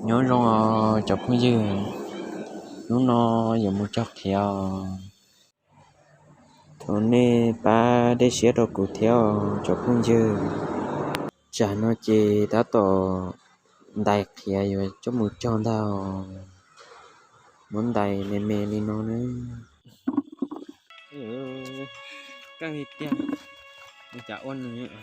Nyob zoo os cov phooj ywg, hnub no yuav mus cog qhiav os. Thov nej pab dej siab rau kuv thiab os cov phooj ywg. Tsam no ces tab tom ntais qhiav yuav coj mus cog ntag. Muab ntais me me li no na. Keej li tiag, cas ua nws.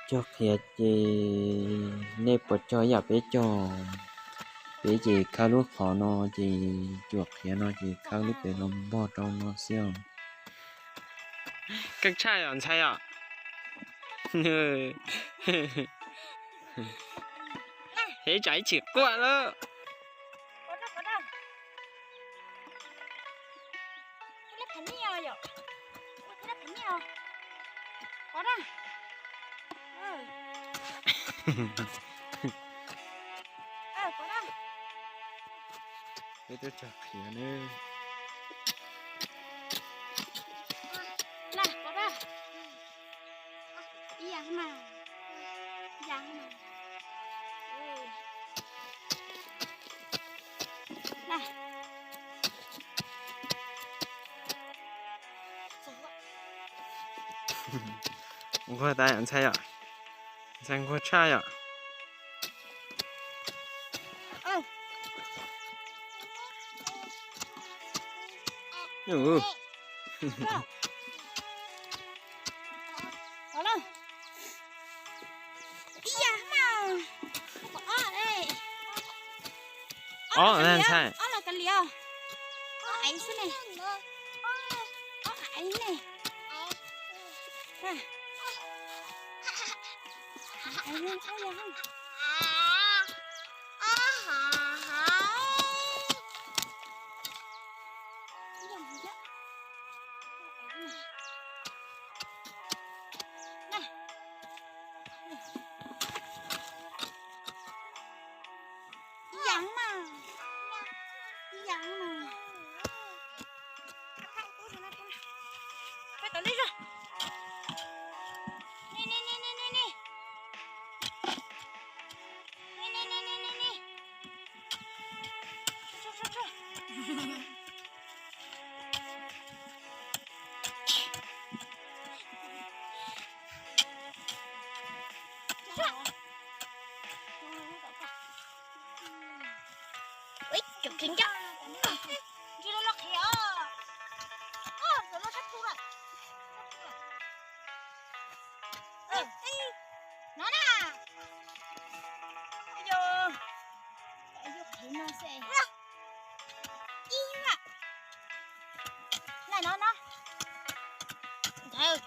Cog qhiav ces nej puas cog ib yam peb cog? Peb ces khawb lub qhov no ces cuam qhiav no ces khawb lub pem los npog rau no xwb os. Keej tshaj yom ntxhais yom. Hev tsam ib chim quaj lawm. Peb twb cog qhiav ne. Nquag tas yom ntxhais yom? Ntxhais nquag tshaj yom? Ob ntxhais. Ob los kav liam, ob aiv xwb ne. Ob aiv ne. Ib yam mas, ib yam mas. Peb tau li zog. Ni ni ni ni ni ni. Ni ni ni ni ni ni. Tso tso tso. Ui, cov kheej ncaj. Ntsia los los qhiav os. Os, cov no sab tu lawm. No na. Yog, yog qhiav no xwb. Ib yam. Nai no no. Ntawd.